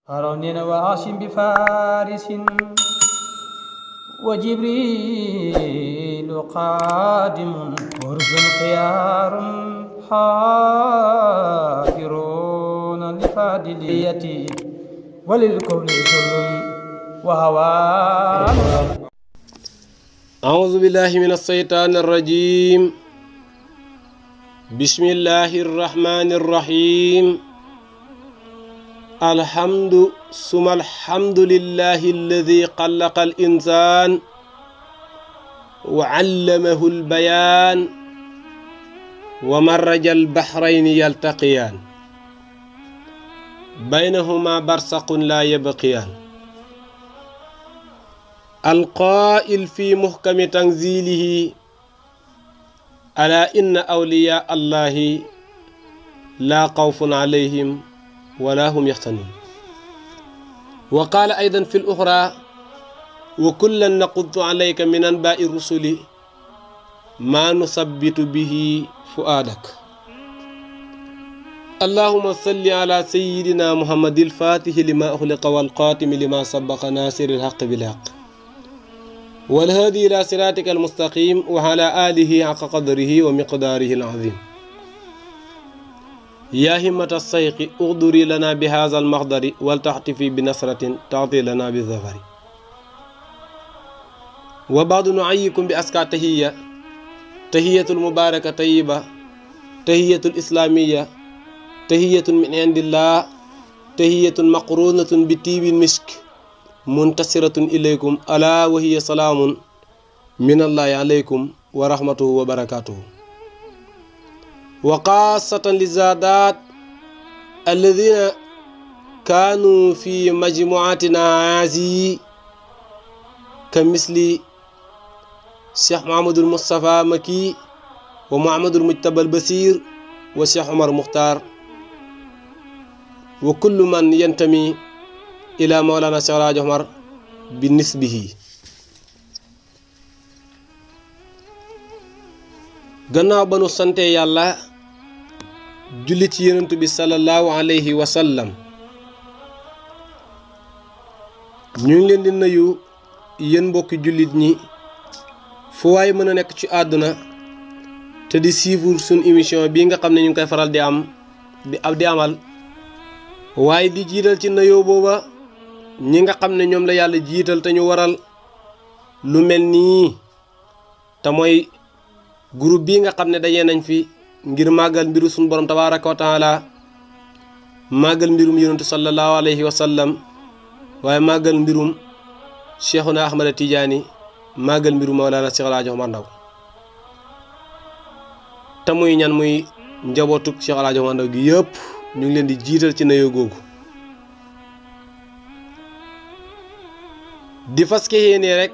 هارون وعاصم بفارس وجبريل قادم ورد خيار حافرون لفاضلية وللكون سر وهوان. أعوذ بالله من الشيطان الرجيم. بسم الله الرحمن الرحيم. الحمد ثم الحمد لله الذي خلق الإنسان وعلمه البيان ومرج البحرين يلتقيان بينهما برزخ لا يبغيان. القائل في محكم تنزيله ألا إن أولياء الله لا خوف عليهم ولا هم يحزنون. وقال أيضا في الأخرى وكلا نقص عليك من أنباء الرسل ما نثبت به فؤادك. اللهم صل على سيدنا محمد الفاتح لما أخلق والقاتم لما سبق ناصر الحق بالحق والهادي إلى صراطك المستقيم وعلى آله حق قدره ومقداره العظيم. يا همة الشيخ اغدري لنا بهذا المحضر ولتحتفي بنصرة تعطي لنا بالظفر. وبعد نعيكم بأزكى تحية المباركة طيبة، تحية الإسلامية، تحية من عند الله، تحية مقرونة بطيب المسك منتصرة إليكم ألا وهي سلام من الله عليكم ورحمته وبركاته. وخاصة للزادات الذين كانوا في مجموعتنا هذه كمثل الشيخ محمد المصطفى مكي ومحمد المجتبى البصير والشيخ عمر مختار وكل من ينتمي إلى مولانا الشيخ الحاج عمر بالنسبه. gannaaw ba nu sante yàlla julli ci yonent bi sallallahu alayhi wa sallam ñu ngi leen di nuyu yéen mbokki jullit ñi fu waay mën a nekk ci àdduna te di suivre suñ émission bii nga xam ne ñu ngi koy faral di amal waaye di jiital ci nuyoo booba ñi nga xam ne ñoom la yàlla jiital te ñu waral lu mel nii te mooy groupe bii nga xam ne dajee nañ fi ngir màggal mbiru suñu borom tabaaraka wa taala màggal mbirum yonentu sallallahu alayhi wa sallam waaye màggal mbirum Cheikhuna Ahmada Tidiane màggal mbirum Mawlana Cheikh El Hadj Omar Ndaw te muy ñan muy njabootuk Cheikh El Hadj Omar Ndaw gi yëpp ñu ngi leen di jiital ci nuyoo googu di faske yéene rek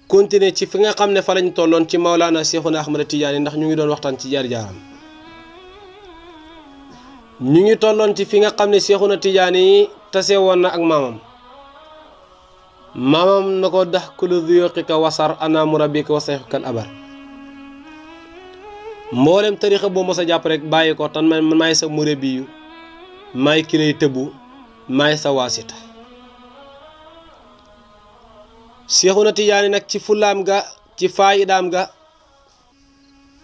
continuer ci fi nga xam ne fa lañ tolloon ci Mawlana Cheikhuna Ahmada Tidiane ndax ñu ngi doon waxtaan ci jaar-jaaram ñu ngi tolloon ci fi nga xam ne Cheikhuna Tidiane yi tase woon na ak maamam na ko dax kulu duyuqika wasar ana murabbika wa sayxukal abar mboolem tarixa boo mos a jàpp rek bàyyi ko tan man maay sa murabbiyu maay ki lay tëbbu maay sa waasita. Cheikhuna Tidiane nag ci fulaam ga ci faayidaam ga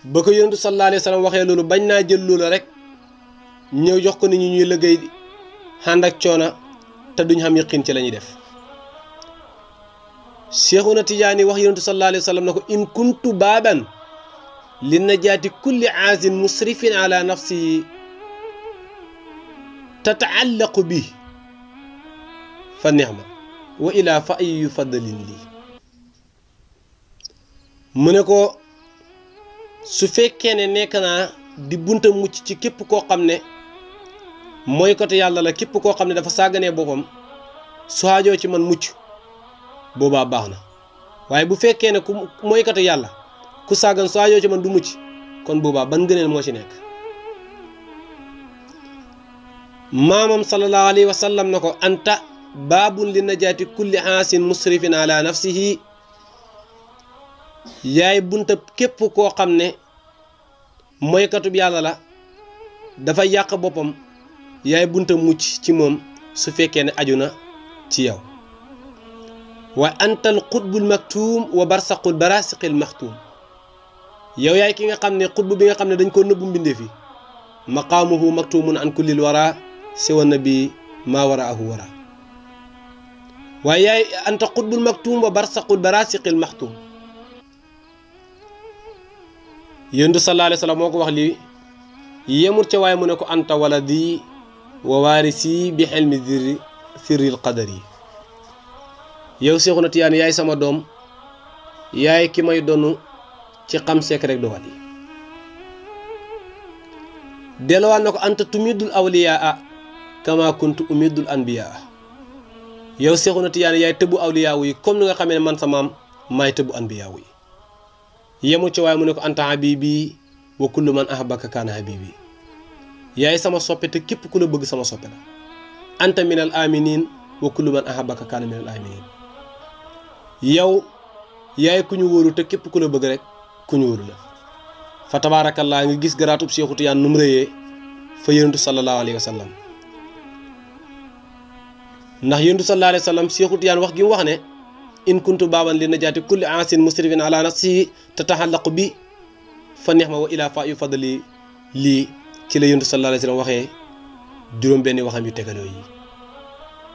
ba ko yonentu sallallahu alayhi wa sallam waxee loolu bañ naa jël loola rek ñëw jox ko nit ñi ñuy liggéey ànd ak coona te duñ xam yëqin ci la ñuy def. Cheikhuna Tidiane wax yonentu sallallahu alayhi wa sallam na ko in kuntu baaban li najaati kulli aasin musrifin ala nafsihi tataallaqu bi fa nixma wa ilaa fa ayu faddalin lii mu ne ko su fekkee ne nekk naa di bunta mucc ci képp koo xam ne mooy côté yàlla la képp koo xam ne dafa sàgganee boppam su haajoo ci man mucc boobaa baax na waaye bu fekkee ne ku mooy côté yàlla ku sàggan su haajoo ci man du mucc kon boobaa ban ngëneel moo ci nekk. maamam sallallahu alayhi wa sallam na ko anta baabun li najaati kulli aasin musrifin ala nafsihi yaay bunta képp koo xam ne mooykatub yàlla la dafa yàq boppam yaay bunta mucc ci moom su fekkee ne aju na ci yow wa antal qutbul maktuum wa barsaqul barasiqil maxtuum yow yaay ki nga xam ne xutbu bi nga xam ne dañ ko nëbbu mbindee fi maqaamuhu maktuumun an kullil wara siwa nabi maa waraahu wara waaye yaay anta xutbul maktuum wa barsaqul barasiqil maxtuum yonent sallallahu alayhi wa sallam moo ko wax lii yemut ca waaye mu ne ko anta waladi wa waarisi bi xelmi sirril qadari yow Seexuna Tijaan yaay sama doom yaay ki may donu ci xam secret dogal yi delluwaat na ko anta tumidul awliyaa kama kuntu umidul anbiyaa yow Seexuna Tijaan yaay tëbbu awliyaa yi comme ni nga xamee ne man sa maam maay tëbbu anbiyaa yi yemu ci waaye mu ne ko anta habibi wa kullu man ahabbaka kaana habibi yaay sama soppe te képp ku la bëgg sama soppe la anta minal aminin wa kullu man ahabbaka kaana minal aminin yow yaay ku ñu wóoru te képp ku la bëgg rek ku ñu wóoru la fa tabaarakallaa nga gis garaatub Seexu Tijaan nu mu rëyee fa yonentu sallallahu alayhi wa sallam ndax yonentu sallallahu alayhi wa sallam Seexu Tijaan wax gi mu wax ne in kuntu baaban li najaati kulli aasin musrifin ala nafsihi tataxallaqu bi fa neex ma wa ilaa fa yu fadali lii ci la yonentu sallallahu alayhi wa sallam waxee juróom benni waxam yu tegaloo yi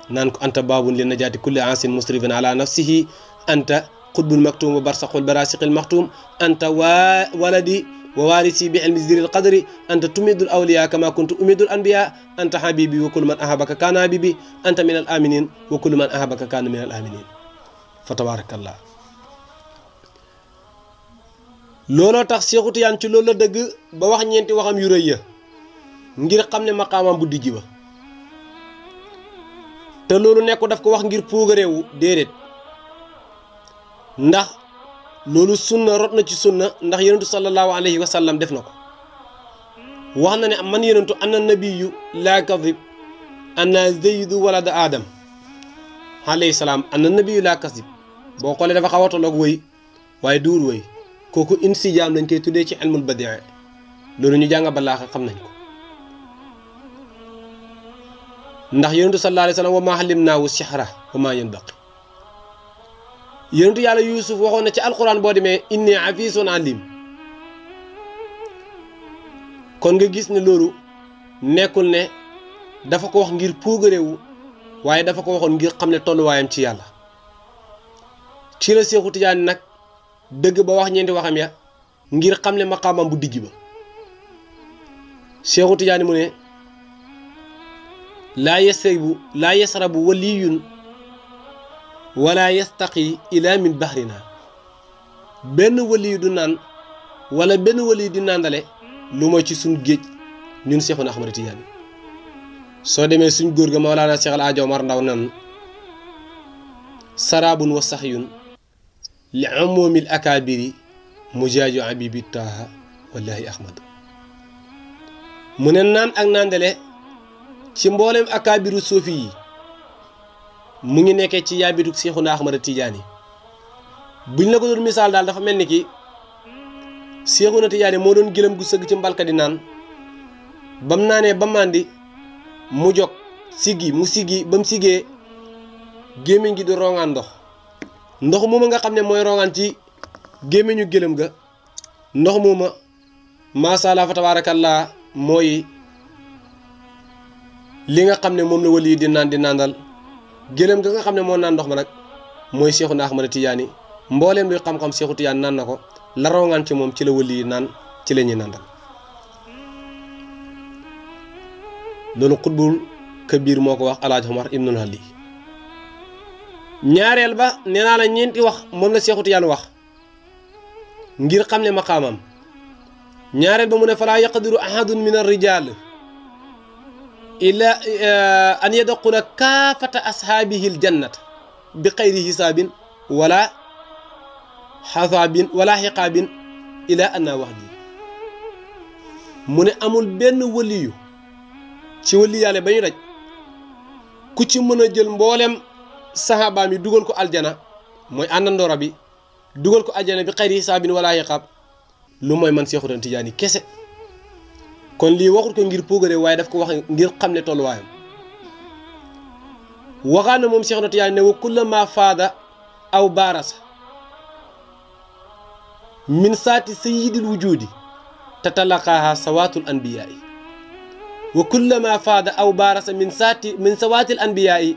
naan ko anta baabun li najaati kulli aasin musrifin ala nafsihi anta xutbul maktuum wa barsaqul barasiqil maxtuum anta waladi wa waarisi bi ilmi ziril qadri anta tumidul awliya kama kuntu umidul anbiya anta habibi wa kullu man ahabaka kaana habibi anta min al aminin wa kullu man ahabaka kaana min al aminin fa tabarakallah looloo tax Seexu Tijaan ci loolu la dëgg ba wax ñeenti waxam yu rëy ya ngir xam ne maqaamam bu dijji ba te loolu nekk daf ko wax ngir puugareewu déedéet ndax loolu sunna rot na ci sunna ndax yonentu sallallahu alayhi wa sallam def na ko wax na ne man yonentu anna nabiyu laa kadib anna zaydu walada adam alayhi salaam anna nabiyu laa kadib boo xoolee dafa xaw a tolloog wëy waaye duur wëy kooku insijaam lañ koy tuddee ci ilmul badii loolu ñu jàng balaaxa xam nañ ko ndax yonentu sallallahu alayhi wa sallam wa maa allimnaahu sihra wa maa yanbaqi yonentu yàlla Yuusuf waxoon na ci alquran boo demee inni afisun alim kon nga gis ne loolu nekkul ne dafa ko wax ngir puugarewu waaye dafa ko waxoon ngir xam ne tolluwaayam ci yàlla ci la Seexu Tijaan nag dëgg ba wax ñeenti waxam ya ngir xam ne maqaamam bu dijj ba Seexu Tijaan mu ne laa yasrabu waliyun wala yastaqi ila min bahrina benn waliyu du naan wala benn waliyu di nàndale lu mooy ci suñ géej ñun Seexuna Ahmadu Tijaan soo demee suñ góor ga Mawlaana Seex al Haaji Omar Ndaw nan sarabun wa saxyun li umumil akaabiri mujaaju abibi taaha wallahi ahmad mu ne naan ak nàndale ci mboolem akaabiru suufi yi mu ngi nekkee ci yaabitu Seexuna Ahmadu Tijaan yi buñ la ko doon misaal daal dafa mel ni ki Seexuna Tijaan moo doon gëlëm gu sëgg ci mbalka di naan bam naanee ba màndi mu jog siggi ba mu siggee gémmiñ gi di rongaan ndox mooma nga xam ne mooy rongaan ci gémmiñu gëlëm ga ndox mooma macha allah fa tabarakallah mooy li nga xam ne moom la wali yi di naandal gëlëm ga nga xam ne moo naan ndox ma nag mooy Seexuna Ahmadu Tijaan yi mbooleem luy xam-xam Seexu Tijaan naan na ko la rongaan ci moom ci la wali yi naan ci la ñuy naandal loolu xutbul kabir moo ko wax Alaaji Omar ibnul Ali ñaareel ba nee naa la ñeenti wax moom la Seexu Tijaan wax ngir xam ne maqaamam ñaareel ba mu ne falaa yaqdiru ahadun min ar-rijaal ila an yadxula kaafata ashaabihi al-jannata bi xayri hisaabin wala xasaabin wala xiqaabin ila anna wax ji mu ne amul benn waliyu ci wali yàlla ba ñu daj ku ci mën a jël mboolem saxaabaam yi dugal ko aljana mooy àndandoora bi dugal ko aljana bi xayri hisaabin wala xiqaab lu mooy man Seexuna Tijaan yi kese kon lii waxut ko ngir puugare waaye daf ko wax ngir xam ne tolluwaayam waxaan na moom Cheikh na Tidiane ne wa kullama faada aw baarasa min saati sayyidil wujudi tatalaqaaha sawaatul anbiyaai wa kullama faada aw baarasa min sawaatil anbiyaai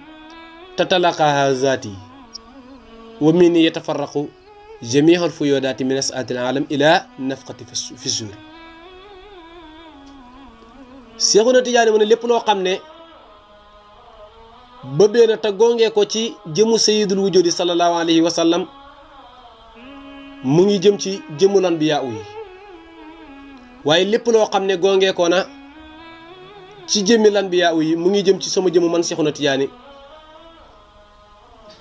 tatalaqaaha zaati wa min yatafarraqu jamiihul fuyoodaati min asaatil aalam ila nafqati fi suuri Seexuna Tijaani mu ne lépp loo xam ne bëbbee na te gongee ko ci jëmu sayyidul wujudi sallallahu alayhi wa sallam mu ngi jëm ci jëmul anbiyaa yi waaye lépp loo xam ne gongee ko na ci jëmmi anbiyaa yi mu ngi jëm ci sama jëmu man Seexuna Tijaani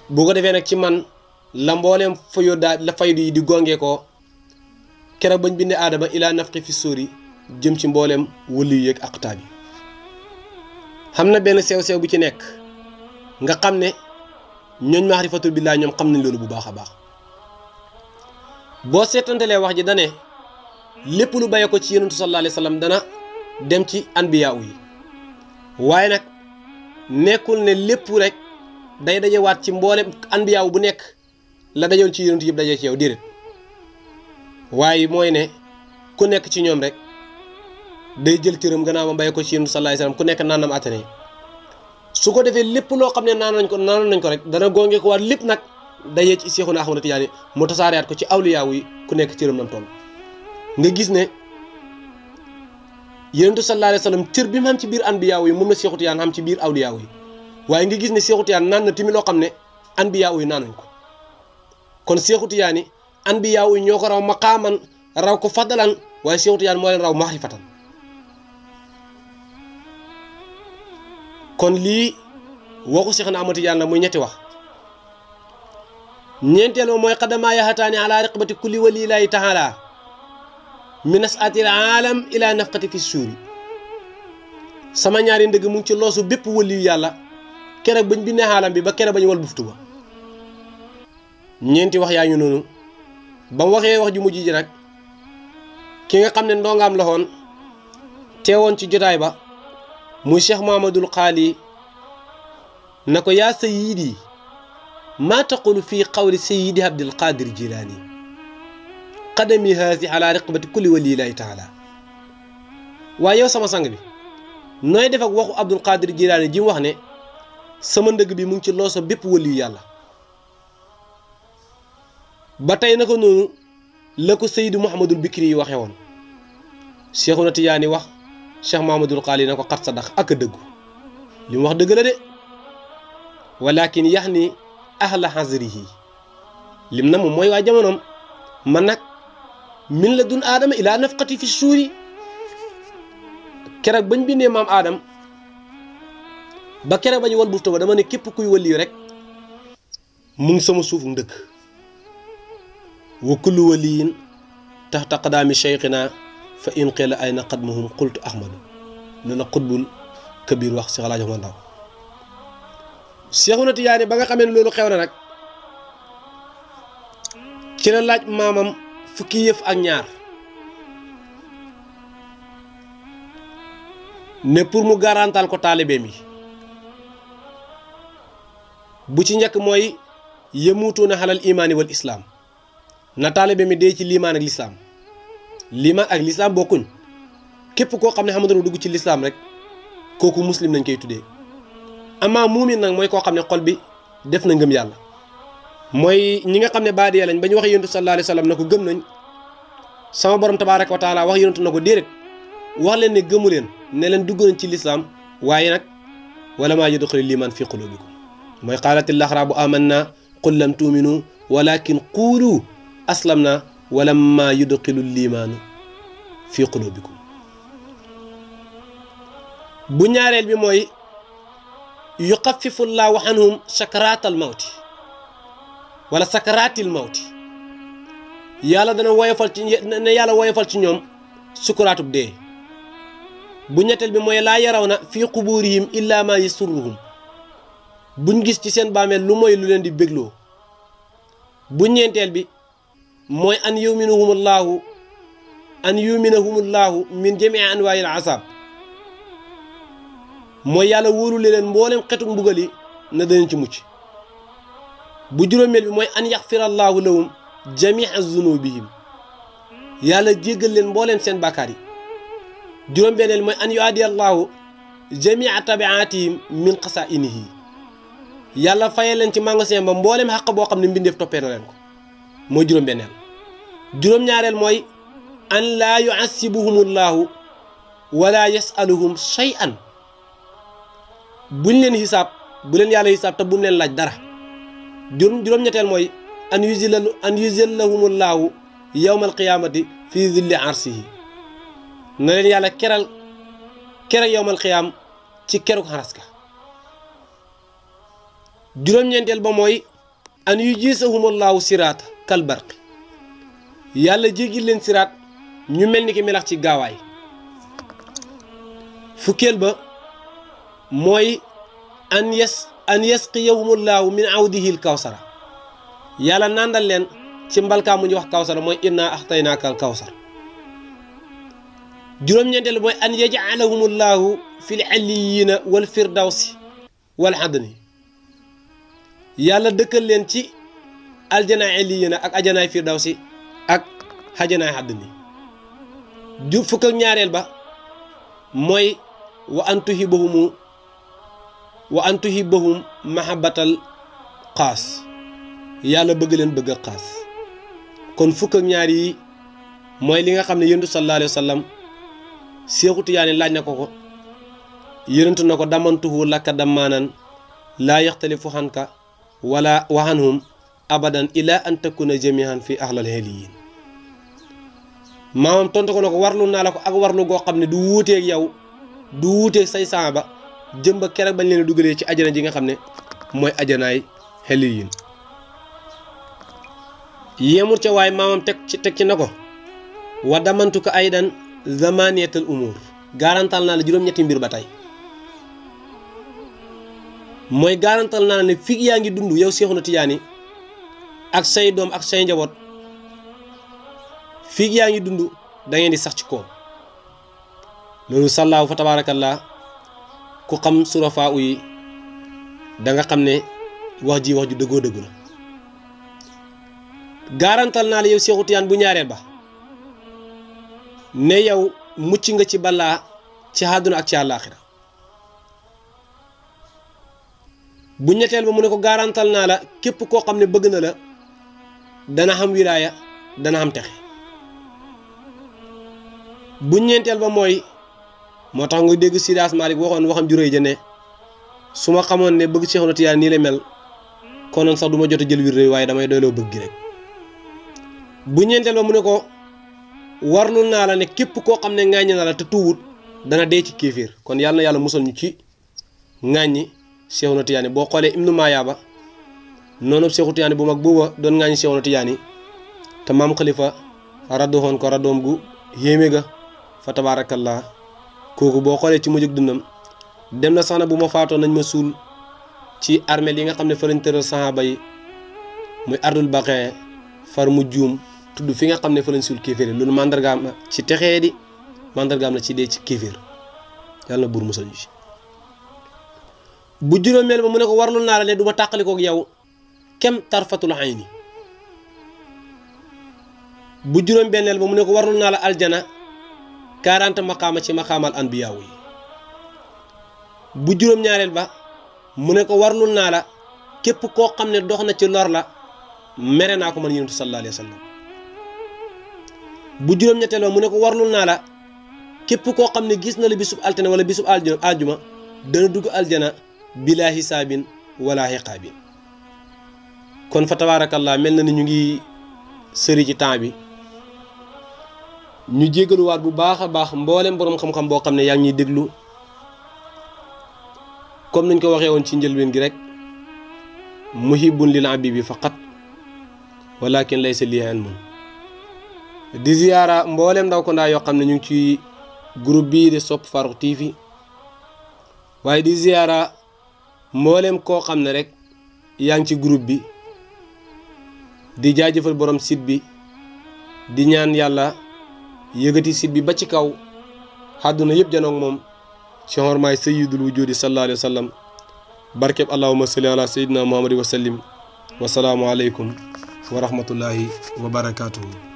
bu ko defee nag ci man la mbooleem la faydu yi di gongee ko keroog bañ bindee aadama ilaa nafqi fi suuri jëm ci mbooleem wëlu yeeg aqtaab yi xam na benn sew-sew bu ci nekk nga xam ne ñooñ maarifatul billaa ñoom xam nañ loolu bu baax a baax boo seetantalee wax ji dane lépp lu bàyyee ko ci yonentu sallallahu alayhi wa sallam dana dem ci anbiyaa yi waaye nag nekkul ne lépp rek day dajewaat ci mboolem anbiyaa bu nekk la dajoon ci yonentu yëpp daje ci yow déedéet waaye mooy ne ku nekk ci ñoom rek day jël cëram gannaaw ma bàyyee ko ci yonentu sallallahu alayhi wa sallam ku nekk naanam attane su ko defee lépp loo xam ne naanoon nañ ko rek dana gonge ko waat lépp nag dajee ci Seexuna Ahmadu Tijaani mu tasaareyaat ko ci awliyaa yi ku nekk cëram nam toll nga gis ne yonentu sallallahu alayhi wa sallam cër bi mu xam ci biir anbiyaa yi moom la Seexu Tijaan xam ci biir awliyaa yi waaye nga gis ne Seexu Tijaan naan na tamit loo xam ne anbiyaa yi naanuñ ko kon Seexu Tijaani anbiyaa yi ñoo ko raw maqaaman raw ko faddalan waaye Seexu Tijaan moo leen raw maarifatan kon lii waxu Seexna Ahmadu Tijaan la muy ñetti wax ñeenteel ma mooy xadamaa yaxataani ala riqbati kulli waliyillaahi taala min asatil aalam ila nafqati fi suuri sama ñaari ndëgg mu ngi ci loosu bépp waliyu yàlla keroog bañ bindee xaalam bi ba keroog bañ wal buftu ba ñeenti wax yaa ñu noonu ba mu waxee wax ju mujj ji nag ki nga xam ne ndongaam la woon teewoon ci jotaay ba muy Cheikh Muhammadul Xaali na ko yaa sayyidi maa taqulu fii qawli sayyidi Abdul Qaadir Jilaani qadami haasi ala riqbati kulli waliyillaahi taala waaye yow sama sang bi nooy def ak waxu Abdul Qaadir Jilaani ji mu wax ne sama ndëgg bi mu ngi ci looso bépp waliyu yàlla ba tey na ko noonu la ko Seydi Mouhamadul Bikri yi waxee woon Seexuna Tijaani wax Cheikh Muhammadul Xaali na ko xat sa dax ak a dëggu li mu wax dëgg la de walakin yax ni ahla xasrihi lim na moom mooy waa jamonoom man nag min la dun aadama ilaa nafqati fi suuri keroog bañ bindee maam aadam ba keroog bañ wal bufta ba dama ne képp kuy waliyu rek mu ngi sama suufu ndëkk wa kullu waliyin taxta qadaami cheikhina fa in qila ayna qadmuhum qultu ahmadu loolu la xutbul kabir wax si xalaajo ma ndaw Seexuna Tijaani ba nga xamee ne loolu xew na nag ci la laaj maamam fukki yëf ak ñaar ne pour mu garantal ko taalibeem yi bu ci njëkk mooy yemutuuna xalal imaani wal islaam na taalibe mi dee ci liimaan ak lislaam liimaan ak lislaam bokkuñ képp koo xam ne xamante ne dugg ci lislaam rek kooku muslim lañ koy tuddee amaa muumin nag mooy koo xam ne xol bi def na ngëm yàlla mooy ñi nga xam ne baadiya lañ ba ñu wax yonent sallallahu alayhi wa sallam na ko gëm nañ sama borom tabaaraka wa taala wax yonent na ko déedéet wax leen ne gëmu leen ne leen dugg nañ ci lislaam waaye nag wala maa yadxulul liimaan fi quluubikum mooy qaalatil axraabu amanna qul lam tuuminu walakin quulu aslamna walamma yudxilul liimaanu fi quluubikum bu ñaareel bi mooy yuxaffifu llaahu anhum sakaraatal mawti wala sakaraatil mawti yàlla dana woyofal ci ne yàlla woyofal ci ñoom sukuraatub dee bu ñetteel bi mooy laa yaraw na fii qubuurihim illaa maa yasurruhum buñ gis ci seen bàmmeel lu mooy lu leen di bégloo bu ñeenteel bi mooy an yuminuhumullahu an yuminahumullahu min jamii anwaayil asab mooy yàlla wóorule leen mboolem xetu mbugal yi na danañ ci mucc bu juróomeel bi mooy an yaxfirallahu lahum jamia zunubihim yàlla jéggal leen mbooleem seen bàkkaar yi juróom-benneel mooy an yuadiyallahu jamia tabiatihim min xasainihi yàlla fayal leen ci magasin ba mbooleem xàq boo xam ne mbindeef toppee na leen ko mooy juróom-benneel juróom-ñaareel mooy an laa yuasibuhumullahu wala yasaluhum shay'an buñ leen xisaab bu leen yàlla xisaab te bu mu leen laaj dara juróom-ñetteel mooy an yuzillahumullahu yawmal qiyaamati fi zilli arsihi na leen yàlla keral yawmal qiyaam ci keruk xaraska juróom-ñeenteel ba mooy an yujisahumullahu siraat kal barqi yàlla jéggil leen siraat ñu mel ni ki melax ci gaawaay fukkeel ba mooy an yasqiyahumullahu min awdihil kawsara yàlla nandal leen ci mbalkaa mu ñu wax kawsara mooy inna axtaynaaka al kawsar juróom-ñeenteel mooy an yaj'alahumullahu fil aliyina wal firdawsi wal adni yàlla dëkkal leen ci aljanaay aliyina ak ajanaay firdawsi ak ajanaay adni fukk ak ñaareel ba mooy wa an tuhibahum mahabbatal xaas yàlla bëgg leen bëgg ak xaas kon fukk ak ñaar yi mooy li nga xam ne yonent sallallahu alayhi wa sallam Seexu Tijaani laaj na ko yonentu na ko damantuhu lakka damaanan laa yaxtalifu xanka wala waxanhum abadan ila an takuna jamihan fi ahlal heliyin maamam tontu ko na ko warlu naa la ko ak warlu goo xam ne du wuuteeg yow du wuuteeg say saaba jëmba keroog bañ leen dugalee ci ajana ji nga xam ne mooy ajanaay heliyin yemul ca waaye maamam teg ci na ko wa damantu ko aydan zamaniyatal umur garantal naa la juróom-ñetti mbir ba tey mooy garantal naa la ne fii yaa ngi dund yow Seexuna Tijaani ak say doom ak say njaboot fii yaa ngi dund da ngeen di sax ci koom loolu sallaahu fa tabaarakallah ku xam surafaa yi da nga xam ne wax ju dëggoo dëggu la garantal naa la yow Seexu Tijaan bu ñaareel ba ne yow mucc nga ci balaa ci àdduna ak ci àllaaxira bu ñetteel ba mu ne ko garantal naa la képp koo xam ne bëgg na la dana xam wilaaya dana xam texe bu ñeenteel ba mooy moo tax nga dégg Sidaas Malik waxoon waxam juróoy jëne su ma xamoon ne bëgg Seexuna Tijaan nii la mel konoon sax du ma jot a jël wir waaye damay doyloo bëgg gi rek bu ñeenteel ba mu ne ko warlul naa la ne képp koo xam ne ŋàññi na la te tuwut dana dee ci kéeféer kon yàlla na yàlla musal ñu ci ŋàññi Seexuna Tijaani boo xoolee Ibnu Maayaaba noonu Seexu Tijaani bu mag booba doon ŋàññi Seexuna Tijaani te maam Xalifa raddoxoon ko raddoom gu yéeme ga fa tabaarakallah kooku boo xoolee ci mujjug dundam dem na sax na bu ma faatoo nañ ma suul ci armeel yi nga xam ne fa lañ tëral sahaaba yi muy ardul baqee far mu juum tudd fi nga xam ne fa lañ suul kéeféer loolu mandargaam la ci texee di mandargaam la ci dee ci kéeféer yàlla na buur musal ñu ci bu juróomeel ba mu ne ko warlu naa la ne du ma tàqalikook yow kem tarfatul ayni bu juróom benneel ba mu ne ko warlu naa la aljana 40 maqaama ci maqaamal anbiyaaw yi bu juróom ñaareel ba mu ne ko warlu naa la képp koo xam ne dox na ci lor la mere naa ko man yonent sallallahu alayhi wa sallam bu juróom ñetteel ba mu ne ko warlu naa la képp koo xam ne gis na la bisub altine wala bisub aljuma dana dugg aljana bilaa hisaabin wala xiqaabin kon fa tabaarakallah mel na ni ñu ngi sëri ci temps bi ñu jégaluwaat bu baax a baax mboolem boroom xam-xam boo xam ne yaa ngi ñuy déglu comme nañ ko waxee woon ci njëlbeen gi rek muhibbun lil habibi faqat walakin laysa li ilmun di ziyaara mboolem ndaw ko ndaa yoo xam ne ñu ngi ci groupe bii de Sope Farokh TV waaye di ziyaara mboolem koo xam ne rek yaa ngi ci groupe bi di jaajëfal borom site bi di ñaan yàlla yëgati site bi ba ci kaw àdduna yëpp janoog moom ci xormaay sayyidul wujudi sallallahu alayhi wa sallam barkeb allahumma salli ala sayyidina muhammadi wa sallim wa salaamu aleykum wa rahmatullahi wa barakatuhu